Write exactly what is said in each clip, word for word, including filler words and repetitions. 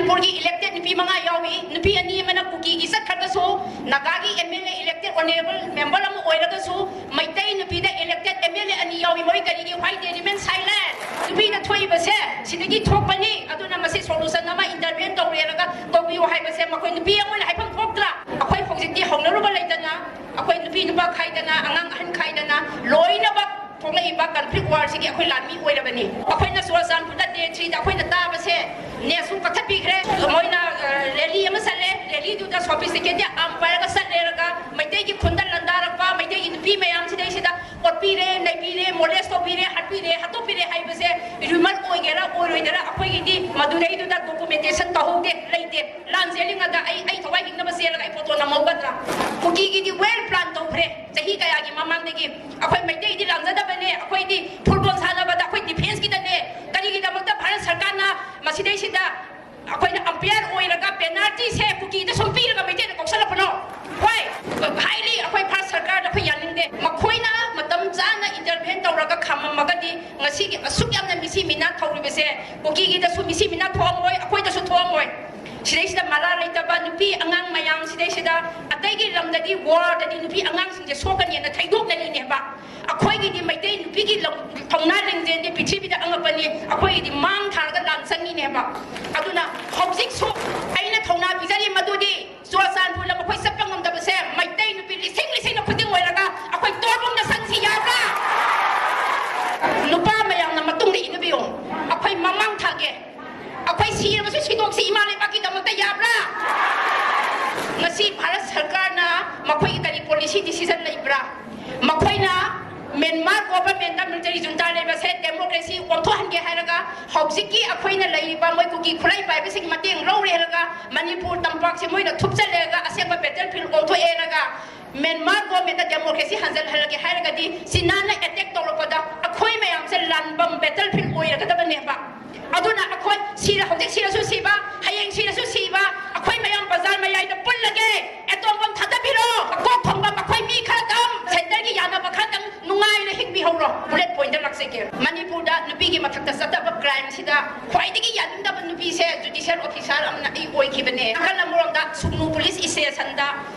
ꯃꯅꯤꯄꯨꯔꯒꯤ elected ꯅꯨꯄꯤ ꯃꯉꯥ ꯌꯥꯎꯏ꯫ ꯅꯨꯄꯤ ꯑꯅꯤ ꯑꯃꯅ ꯀꯨꯀꯤꯒꯤ ꯆꯠꯈ꯭ꯔꯒꯁꯨ, ꯅꯥꯒꯥꯒꯤ M L A elected honorable member ꯑꯃ ꯑꯣꯏꯔꯒꯁꯨ, ꯃꯩꯇꯩ ꯅꯨꯄꯤꯗ elected M L A ꯑꯅꯤ ꯌꯥꯎꯏ꯫ ꯃꯣꯏ ꯀꯔꯤꯒꯤ, why they remain silent? ꯅꯨꯄꯤꯅ ꯊꯣꯛꯏꯕꯁꯦ ꯁꯤꯗꯒꯤ ꯊꯣꯛꯄꯅꯤ꯫ ꯑꯗꯨꯅ ꯃꯁꯤ solution ꯑꯃ intervene ꯇꯧꯔꯦꯔꯒ ꯇꯧꯕꯤꯌꯨ ꯍꯥꯏꯕꯁꯦ ꯃꯈꯣꯏ ꯅꯨꯄꯤ ꯑꯃ ꯑꯣꯏꯅ ꯍꯥꯏꯐꯝ ꯊꯣꯛꯇ꯭ꯔꯥ? ꯑꯩꯈꯣꯏ ꯍꯧꯖꯤꯛꯇꯤ ꯍꯧꯅꯔꯨꯕ ꯂꯩꯇꯅ, ꯑꯩꯈꯣꯏ ꯅꯨꯄꯤ ꯅꯨꯄꯥ ꯈꯥꯏꯗꯅ, ꯑꯉꯥꯡ ꯑꯍꯟ ꯈꯥꯏꯗꯅ ꯂꯣꯏꯅꯃꯛ ꯊꯣꯛꯂꯛꯏꯕ conflict warꯁꯤꯒꯤ ꯑꯩꯈꯣꯏ ꯂꯥꯟꯃꯤ ꯑꯣꯏꯔꯕꯅꯤ꯫ ꯑꯩꯈꯣꯏꯅ ꯆꯨꯔꯆꯥꯟꯄꯨꯔꯗ day threeꯗ ꯑꯩꯈꯣꯏꯅ ꯇꯥꯕꯁꯦ, ꯅꯦꯁꯨ ꯀꯛꯊꯠꯄꯤꯈ꯭ꯔꯦ꯫ ꯃꯣꯏꯅ, ꯑ, rally ꯑꯃ ꯆꯠꯂꯦ꯫ Rallyꯗꯨꯗ sophisticated arm ꯄꯥꯏꯔꯒ ꯆꯠꯂꯦꯔꯒ ꯃꯩꯇꯩꯒꯤ ꯈꯨꯟꯗ ꯂꯥꯟꯗꯥꯔꯛꯄ ꯃꯩꯇꯩꯒꯤ ꯅꯨꯄꯤ ꯃꯌꯥꯝꯁꯤꯗꯩꯁꯤꯗ ꯑꯣꯠꯄꯤꯔꯦ, ꯅꯩꯕꯤꯔꯦ, molest ꯇꯧꯕꯤꯔꯦ, ꯍꯥꯠꯄꯤꯔꯦ, ꯍꯥꯠꯇꯣꯛꯄꯤꯔꯦ ꯍꯥꯏꯕꯁꯦ rumour ꯑꯣꯏꯒꯦꯔꯥ ꯑꯣꯏꯔꯣꯏꯗꯔꯥ ꯑꯩꯈꯣꯏꯒꯤꯗꯤ ꯃꯗꯨꯗꯩꯗꯨꯗ documentation ꯇꯧꯍꯧꯗꯦ, ꯂꯩꯇꯦ꯫ ꯂꯥꯟ ꯆꯦꯜꯂꯤꯉꯩꯗ ꯑꯩ, ꯑꯩ ꯊꯋꯥꯏ ꯍꯤꯡꯅꯕ ꯆꯦꯜꯂꯒ ꯑꯩ photo ꯅꯝꯍꯧꯒꯗ꯭ꯔꯥ? ꯀꯨꯀꯤꯒꯤꯗꯤ well plan ꯇꯧꯈ꯭ꯔꯦ꯫ ꯆꯍꯤ ꯀꯌꯥꯒꯤ ꯃꯃꯥꯡꯗꯒꯤ ꯑꯩꯈꯣꯏ ꯃꯩꯇꯩꯗꯤ ꯂꯥꯟꯖꯗꯕꯅꯦ, ꯑꯩꯈꯣꯏꯗꯤ football ꯁꯥꯟꯅꯕꯗ ꯑꯩꯈꯣꯏ defenceꯀꯤꯗꯅꯦ꯫ ꯀꯔꯤꯒꯤꯗꯃꯛꯇ ꯚꯥꯔꯠ ꯁꯔꯀꯥꯔꯅ ꯃꯁꯤꯗꯩꯁꯤꯗ ꯑꯩꯈꯣꯏꯅ umpire ꯑꯣꯏꯔꯒ penaltyꯁꯦ ꯀꯨꯀꯤꯗ ꯁꯨꯝ ꯄꯤꯔꯒ ꯃꯩꯇꯩꯗ ꯀꯧꯁꯜꯂꯛꯄꯅꯣ? ꯍꯣꯏ, highly ꯑꯩꯈꯣꯏ ꯚꯥꯔꯠ ꯁꯔꯀꯥꯔꯗ ꯑꯩꯈꯣꯏ ꯌꯥꯅꯤꯡꯗꯦ꯫ ꯃꯈꯣꯏꯅ ꯃꯇꯝ ꯆꯥꯅ intervene ꯇꯧꯔꯒ ꯈꯥꯝꯃꯝꯃꯒꯗꯤ ꯉꯁꯤꯒꯤ ꯑꯁꯨꯛ ꯌꯥꯝꯅ ꯃꯤꯁꯤ ꯃꯤꯅꯥ ꯊꯧꯔꯤꯕꯁꯦ ꯀꯨꯀꯤꯒꯤꯗꯁꯨ ꯃꯤꯁꯤ ꯃꯤꯅꯥ ꯊꯣꯛꯑꯝꯃꯣꯏ, ꯑꯩꯈꯣꯏꯗꯁꯨ ꯊꯣꯛꯑꯝꯃꯣꯏ꯫ ꯁꯤꯗꯩꯁꯤꯗ ꯃꯔꯥ ꯂꯩꯇꯕ ꯅꯨꯄꯤ ꯑꯉꯥꯡ ꯃꯌꯥꯝ ꯁꯤꯗꯩꯁꯤꯗ ꯑꯇꯩꯒꯤ ꯂꯝꯗꯗꯤ warꯗꯗꯤ ꯅꯨꯄꯤ ꯑꯉꯥꯡꯁꯤꯡꯁꯦ ꯁꯣꯛꯀꯅꯤꯅ ꯊꯩꯗꯣꯛꯅꯔꯤꯅꯦꯕ꯫ ꯑꯩꯈꯣꯏꯒꯤꯗꯤ ꯃꯩꯇꯩ ꯅꯨꯄꯤꯒꯤ ꯂꯧ-, ꯊꯧꯅꯥ ꯂꯤꯡꯖꯦꯜꯗꯤ ꯄ꯭ꯔꯤꯊꯤꯕꯤꯗ ꯑꯉꯛꯄꯅꯤ꯫ ꯑꯩꯈꯣꯏꯒꯤꯗꯤ ꯃꯥꯡ ꯊꯥꯔꯒ ꯂꯥꯟ ꯆꯪꯉꯤꯅꯦꯕ꯫ ꯑꯗꯨꯅ ꯍꯧꯖꯤꯛꯁꯨ ꯑꯩꯅ ꯊꯧꯅꯥ ꯄꯤꯖꯔꯤ ꯃꯗꯨꯗꯤ ꯆꯨꯔꯆꯥꯟꯄꯨꯔꯗ ꯃꯈꯣꯏ ꯆꯠꯄ ꯉꯝꯗꯕꯁꯦ ꯃꯩꯇꯩ ꯅꯨꯄꯤ ꯂꯤꯁꯤꯡ ꯂꯤꯁꯤꯡꯅ ꯈꯨꯗꯤꯡ ꯑꯣꯏꯔꯒ ꯑꯩꯈꯣꯏ ꯇꯣꯔꯕꯨꯡꯗ ꯆꯪꯁꯤ ꯌꯥꯕ꯭ꯔꯥ? ꯅꯨꯄꯥ ꯃꯌꯥꯝꯅ ꯃꯇꯨꯡꯗ ꯏꯟꯅꯕꯤꯌꯨ꯫ ꯑꯩꯈꯣꯏ ꯃꯃꯥꯡ ꯊꯥꯒꯦ꯫ ꯑꯩꯈꯣꯏ ꯁꯤꯔꯕꯁꯨ ꯁꯤꯗꯣꯛꯁꯤ ꯏꯃꯥ ꯂꯩꯕꯥꯛꯀꯤꯗꯃꯛꯇ, ꯌꯥꯕ꯭ꯔꯥ? ꯉꯁꯤ ꯚꯥꯔꯠ ꯁꯔꯀꯥꯔꯅ ꯃꯈꯣꯏꯒꯤ ꯀꯔꯤ policy decision ꯂꯩꯕ꯭ꯔꯥ? ꯃꯈꯣꯏꯅ Myanmar governmentꯇ military junta ꯂꯩꯕꯁꯦ democracy ꯑꯣꯟꯊꯣꯛꯍꯟꯒꯦ ꯍꯥꯏꯔꯒ ꯍꯧꯖꯤꯛꯀꯤ ꯑꯩꯈꯣꯏꯅ ꯂꯩꯔꯤꯕ ꯃꯣꯏ ꯀꯨꯀꯤ ꯈꯨꯠꯂꯥꯏ ꯄꯥꯏꯕꯁꯤꯡꯒꯤ ꯃꯇꯦꯡ ꯂꯧꯔꯦ ꯍꯥꯏꯔꯒ ꯃꯅꯤꯄꯨꯔ ꯇꯝꯄꯥꯛꯁꯦ ꯃꯣꯏꯅ ꯊꯨꯞꯆꯜꯂꯦ ꯍꯥꯏꯔꯒ ꯑꯁꯦꯡꯕ battlefield ꯑꯣꯟꯊꯣꯛꯑꯦ ꯍꯥꯏꯔꯒ Myanmar governmentꯇ democracy ꯍꯟꯖꯜꯍꯜꯂꯒꯦ ꯍꯥꯏꯔꯒꯗꯤ ꯆꯤꯅꯥꯅ attack ꯇꯧꯔꯛꯄꯗ ꯑꯩꯈꯣꯏ ꯃꯌꯥꯝꯁꯦ ꯂꯥꯟꯐꯝ battlefield ꯑꯣꯏꯔꯒꯗꯕꯅꯦꯕ꯫ ꯑꯗꯨꯅ ꯑꯩꯈꯣꯏ ꯁꯤꯔ-, ꯍꯧꯖꯤꯛ ꯁꯤꯔꯁꯨ ꯁꯤꯕ, ꯍꯌꯦꯡ ꯁꯤꯔꯁꯨ ꯁꯤꯕ, ꯑꯩꯈꯣꯏ ꯃꯌꯥꯝ ꯕꯖꯥꯔ ꯃꯌꯥꯏꯗ ꯄꯨꯜꯂꯒꯦ, atom bomb ꯊꯥꯗꯕꯤꯔꯣ, ꯀꯣꯛ ꯊꯣꯡꯕ ꯑꯩꯈꯣꯏ ꯃꯤ ꯈꯔꯗꯪ, centreꯒꯤ ꯌꯥꯅꯕ ꯈꯔꯗꯪ ꯅꯨꯡꯉꯥꯏꯅ ꯍꯤꯡꯕꯤꯍꯧꯔꯣ꯫ Bullet pointꯇ ꯂꯥꯛꯆꯒꯦ꯫ ꯃꯅꯤꯄꯨꯔꯗ ꯅꯨꯄꯤꯒꯤ ꯃꯊꯛꯇ ꯆꯠꯇꯕ crime ꯑꯁꯤꯗ ꯈ꯭ꯋꯥꯏꯗꯒꯤ ꯌꯥꯅꯤꯡꯗꯕ ꯅꯨꯄꯤꯁꯦ ꯖꯨꯗꯤꯁꯤꯌꯦꯜ ꯑꯣꯐꯤꯁꯥꯔ ꯑꯃꯅ ꯑꯩ ꯑꯣꯏꯈꯤꯕꯅꯦ꯫ ꯅꯥꯀꯜ ꯑꯃꯔꯣꯝꯗ ꯁꯨꯒꯅꯨ ꯄꯨꯂꯤꯁ ꯏꯁꯇꯦꯁꯟꯗ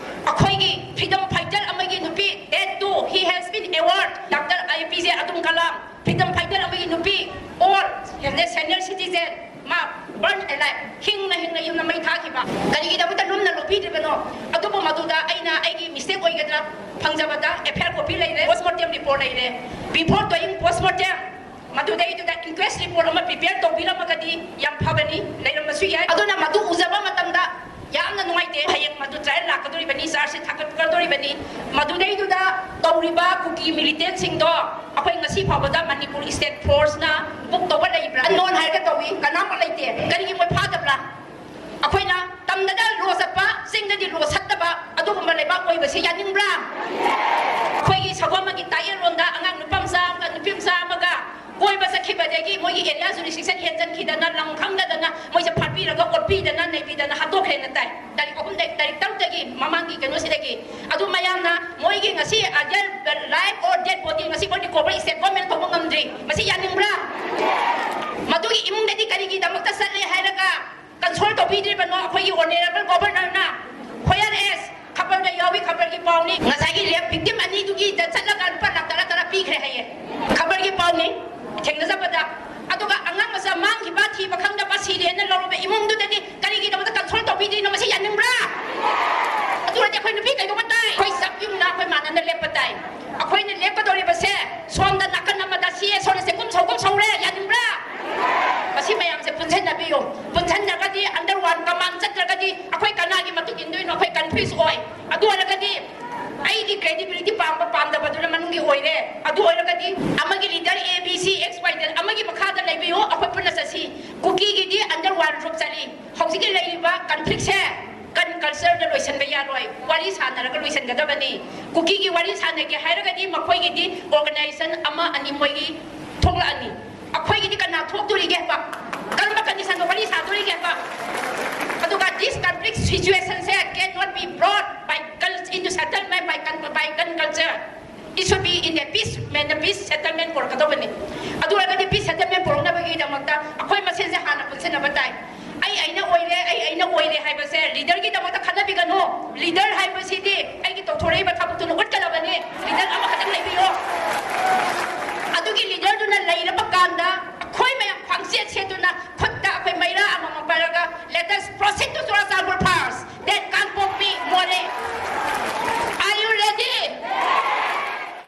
ꯑꯩꯈꯣꯏꯒꯤ ꯐ꯭ꯔꯤꯗꯝ ꯐꯥꯏꯇꯔ ꯑꯃꯒꯤ ꯅꯨꯄꯤ, that too he has been award, doctor A P J Abdul Kalam, freedom fighter ꯑꯃꯒꯤ ꯅꯨꯄꯤ, ꯑꯣꯜ ꯁꯦꯅꯤꯌꯔ ꯁꯤꯇꯤꯖꯦꯟ, ꯃꯥ ꯕꯔꯟ ꯑꯦꯂꯥꯏꯚ, ꯍꯤꯡꯅ ꯍꯤꯡꯅ ꯌꯨꯝꯗ ꯃꯩ ꯊꯥꯈꯤꯕ꯫ ꯀꯔꯤꯒꯤꯗꯃꯛꯇ ꯂꯨꯝꯅ ꯂꯧꯕꯤꯗ꯭ꯔꯤꯕꯅꯣ? ꯑꯗꯨꯕꯨ ꯃꯗꯨꯗ ꯑꯩꯅ ꯑꯩꯒꯤ ꯃꯤꯁꯇꯦꯛ ꯑꯣꯏꯒꯗ꯭ꯔꯥ ꯐꯪꯖꯕꯗ ꯑꯦꯐ ꯑꯥꯏ ꯑꯥꯔ ꯀꯣꯄꯤ ꯂꯩꯔꯦ, ꯄꯣꯁꯃꯣꯔꯇꯦꯝ ꯔꯤꯄꯣꯔꯠ ꯂꯩꯔꯦ꯫ Before doing postmortem, ꯃꯗꯨꯗꯩꯗꯨꯗ ꯏꯟꯀ꯭ꯋꯦꯁ ꯔꯤꯄꯣꯔꯠ ꯑꯃ ꯄ꯭ꯔꯤꯄꯦꯌꯔ ꯇꯧꯕꯤꯔꯝꯃꯒꯗꯤ ꯌꯥꯝ ꯐꯕꯅꯤ, ꯂꯩꯔꯝꯕꯁꯨ ꯌꯥꯏ꯫ ꯑꯗꯨꯅ ꯃꯗꯨ ꯎꯖꯕ ꯃꯇꯝꯗ ꯌꯥꯝꯅ ꯅꯨꯡꯉꯥꯏꯇꯦ꯫ ꯍꯌꯦꯡ ꯃꯗꯨ ꯇ꯭ꯔꯥꯏꯌꯦꯜ ꯂꯥꯛꯀꯗꯣꯔꯤꯕꯅꯤ, ꯆꯥꯔꯖꯁꯤꯠ ꯊꯥꯒꯠꯀꯗꯣꯔꯤꯕꯅꯤ꯫ ꯃꯗꯨꯗꯩꯗꯨꯗ ꯇꯧꯔꯤꯕ ꯀꯨꯀꯤ ꯃꯤꯂꯤꯇꯦꯟꯁꯤꯡꯗꯣ ꯑꯩꯈꯣꯏ ꯉꯁꯤ ꯐꯥꯎꯕꯗ ꯃꯅꯤꯄꯨꯔ ꯏꯁꯇꯦꯠ ꯐꯣꯔꯁꯅ ꯕꯨꯛ ꯇꯧꯕ ꯂꯩꯕ꯭ꯔꯥ? ꯑꯟꯅꯣꯟ ꯍꯥꯏꯔꯒ ꯇꯧꯏ, ꯀꯅꯥꯃꯠ ꯂꯩꯇꯦ꯫ ꯀꯔꯤꯒꯤ ꯃꯣꯏ ꯐꯥꯗꯕ꯭ꯔꯥ? ꯑꯩꯈꯣꯏꯅ ꯇꯝꯗꯅ ꯂꯣ ꯆꯠꯄ, ꯆꯤꯡꯗꯗꯤ ꯂꯣ ꯆꯠꯇꯕ ꯑꯗꯨꯒꯨꯝꯕ ꯂꯩꯕꯥꯛ ꯑꯣꯏꯕꯁꯦ ꯌꯥꯅꯤꯡꯕ꯭ꯔꯥ? ꯑꯩꯈꯣꯏꯒꯤ ꯁꯒꯣꯜꯕꯟꯒꯤ ꯇꯥꯌꯦꯜꯔꯣꯟꯗ ꯑꯉꯥꯡ ꯅꯨꯄꯥ ꯃꯆꯥ ꯑꯃꯒ ꯅꯨꯄꯤ ꯃꯆꯥ ꯑꯃꯒ ꯀꯣꯏꯕ ꯆꯠꯈꯤꯕꯗꯒꯤ ꯃꯣꯏꯒꯤ ꯑꯦꯔꯤꯌꯥ ꯖꯨꯔꯤꯁꯗꯤꯛꯁꯟ ꯍꯦꯟꯖꯟꯈꯤꯗꯅ, ꯂꯝ ꯈꯪꯗꯗꯅ ꯃꯣꯏꯁꯦ ꯐꯥꯕꯤꯔꯒ ꯑꯣꯠꯄꯤꯗꯅ ꯅꯩꯕꯤꯗꯅ ꯍꯥꯠꯇꯣꯛꯈ꯭ꯔꯦꯅ ꯇꯥꯏ꯫ ꯇꯥꯔꯤꯛ ꯑꯍꯨꯝꯗꯒꯤ, ꯇꯥꯔꯤꯛ ꯇꯔꯨꯛꯇꯒꯤ, ꯃꯃꯥꯡꯒꯤ ꯀꯩꯅꯣꯁꯤꯗꯒꯤ꯫ ꯑꯗꯨ ꯃꯌꯥꯝꯅ ꯃꯣꯏꯒꯤ ꯉꯁꯤ their life or dead body ꯉꯁꯤ ꯐꯥꯎ ꯔꯤꯀꯣꯚꯔ ꯁ꯭ꯇꯦꯠ ꯒꯣꯔꯃꯦꯟ ꯇꯧꯕ ꯉꯝꯗ꯭ꯔꯤ꯫ ꯃꯁꯤ ꯌꯥꯅꯤꯡꯕ꯭ꯔꯥ? ꯃꯗꯨꯒꯤ ꯏꯃꯨꯡꯗꯗꯤ ꯀꯔꯤꯒꯤꯗꯃꯛꯇ ꯆꯠꯂꯦ ꯍꯥꯏꯔꯒ ꯀꯟꯁꯣꯜ ꯇꯧꯕꯤꯗ꯭ꯔꯤꯕꯅꯣ ꯑꯩꯈꯣꯏꯒꯤ ꯑꯣꯅꯔꯦꯕꯜ ꯒꯣꯚꯔꯅꯔꯅ? Where is? ꯈꯕꯔꯗ ꯌꯥꯎꯏ, ꯈꯕꯔꯒꯤ ꯄꯥꯎꯅꯤ꯫ ꯉꯁꯥꯏꯒꯤ ꯔꯦꯞ ꯚꯤꯛꯇꯤꯝ ꯑꯅꯤꯗꯨꯒꯤꯗ ꯆꯠꯂꯒ ꯂꯨꯄꯥ ꯂꯥꯈ ꯇꯔꯥ ꯇꯔꯥ ꯄꯤꯈ꯭ꯔꯦ ꯍꯥꯏꯌꯦ, ꯈꯕꯔꯒꯤ ꯄꯥꯎꯅꯤ ꯊꯦꯡꯅꯖꯕꯗ꯫ ꯑꯗꯨꯒ ꯑꯉꯥꯡ ꯃꯆꯥ ꯃꯥꯡꯈꯤꯕ, ꯊꯤꯕ ꯈꯪꯗꯕ, ꯁꯤꯔꯦꯅ ꯂꯧꯔꯕ ꯏꯃꯨꯡꯗꯨꯗꯗꯤ ꯀꯔꯤꯒꯤꯗꯃꯛꯇ ꯀꯟꯁꯣꯜ ꯇꯧꯕꯤꯗ꯭ꯔꯤꯅꯣ? ꯃꯁꯤ ꯌꯥꯅꯤꯡꯕ꯭ꯔꯥ? ꯑꯗꯨ ꯑꯣꯏꯔꯗꯤ ꯑꯩꯈꯣꯏ ꯅꯨꯄꯤ ꯀꯩꯗꯧꯕ ꯇꯥꯏ? ꯑꯩꯈꯣꯏ ꯆꯞ ꯌꯨꯡꯅ ꯑꯩꯈꯣꯏ ꯃꯥꯟꯅꯅ ꯂꯦꯞꯄ ꯇꯥꯏ꯫ ꯑꯩꯈꯣꯏꯅ ꯂꯦꯞꯀꯗꯧꯔꯤꯕꯁꯦ ꯁꯣꯝꯗ ꯅꯥꯀꯟ ꯑꯃꯗ ꯁꯤ ꯑꯦꯁ ꯑꯣꯅ ꯆꯦꯡꯒꯨꯝ ꯁꯧꯒꯨꯝ ꯁꯧꯔꯦ, ꯌꯥꯅꯤꯡꯕ꯭ꯔꯥ? ꯃꯁꯤ ꯃꯌꯥꯝꯁꯦ ꯄꯨꯟꯁꯤꯟꯅꯕꯤꯌꯨ꯫ ꯄꯨꯟꯁꯤꯟꯅꯒꯗꯤ under one command ꯆꯠꯇ꯭ꯔꯒꯗꯤ ꯑꯩꯈꯣꯏ ꯀꯅꯥꯒꯤ ꯃꯇꯨꯡ ꯏꯟꯗꯣꯏꯅꯣ? ꯑꯩꯈꯣꯏ ꯀꯟꯐ꯭ꯌꯨꯁ ꯑꯣꯏ꯫ ꯑꯗꯨ ꯑꯣꯏꯔꯒꯗꯤ ꯑꯩꯒꯤ ꯀ꯭ꯔꯦꯗꯤꯕꯤꯂꯤꯇꯤ ꯄꯥꯝꯕ ꯄꯥꯝꯗꯕꯗꯨꯅ ꯃꯅꯨꯡꯒꯤ ꯑꯣꯏꯔꯦ꯫ ꯑꯗꯨ ꯑꯣꯏꯔꯒꯗꯤ ꯑꯃꯒꯤ leader A B C X Y Z ꯑꯃꯒꯤ ꯃꯈꯥꯗ ꯂꯩꯕꯤꯌꯨ, ꯑꯩꯈꯣꯏ ꯄꯨꯟꯅ ꯆꯠꯁꯤ꯫ ꯀꯨꯀꯤꯒꯤꯗꯤ under one roof ꯆꯠꯂꯤ꯫ ꯍꯧꯖꯤꯛꯀꯤ ꯂꯩꯔꯤꯕ ꯀꯟꯐ꯭ꯂꯤꯛꯁꯦ ꯀꯟ ꯀꯜꯆꯔꯗ ꯂꯣꯏꯁꯤꯟꯕ ꯌꯥꯔꯣꯏ, ꯋꯥꯔꯤ ꯁꯥꯟꯅꯔꯒ ꯂꯣꯏꯁꯤꯟꯒꯗꯕꯅꯤ꯫ ꯀꯨꯀꯤꯒꯤ ꯋꯥꯔꯤ ꯁꯥꯟꯅꯒꯦ ꯍꯥꯏꯔꯒꯗꯤ ꯃꯈꯣꯏꯒꯤꯗꯤ ꯑꯣꯔꯒꯅꯥꯏꯖꯦꯁꯟ ꯑꯃ ꯑꯅꯤ ꯃꯣꯏꯒꯤ ꯊꯣꯛꯂꯛꯑꯅꯤ꯫ ꯑꯩꯈꯣꯏꯒꯤꯗꯤ ꯀꯅꯥ ꯊꯣꯛꯇꯣꯔꯤꯒꯦ ꯍꯥꯏꯕ? ꯀꯔꯝꯕ ꯀꯟꯗꯤꯁꯟꯗ ꯋꯥꯔꯤ ꯁꯥꯗꯣꯔꯤꯒꯦ ꯍꯥꯏꯕ? ꯑꯗꯨꯒ this conflict situationꯁꯦ cannot be brought by cult into settlement by cult by cult culture. It should be in a peace manner, peace settlement ꯄꯨꯔꯛꯀꯗꯧꯕꯅꯤ꯫ ꯑꯗꯨ ꯑꯣꯏꯔꯒꯗꯤ peace settlement ꯄꯨꯔꯛꯅꯕꯒꯤꯗꯃꯛꯇ ꯁꯤꯟꯅꯕ ꯇꯥꯏ꯫ ꯑꯩ ꯑꯩꯅ ꯑꯣꯏꯔꯦ, ꯑꯩ ꯑꯩꯅ ꯑꯣꯏꯔꯦ ꯍꯥꯏꯕꯁꯦ ꯂꯤꯗꯔꯒꯤꯗꯃꯛꯇ ꯈꯟꯅꯕꯤꯒꯅꯨ꯫ ꯂꯤꯗꯔ ꯍꯥꯏꯕꯁꯤꯗꯤ ꯑꯩꯒꯤ ꯇꯧꯊꯣꯔꯛꯏꯕ ꯊꯕꯛ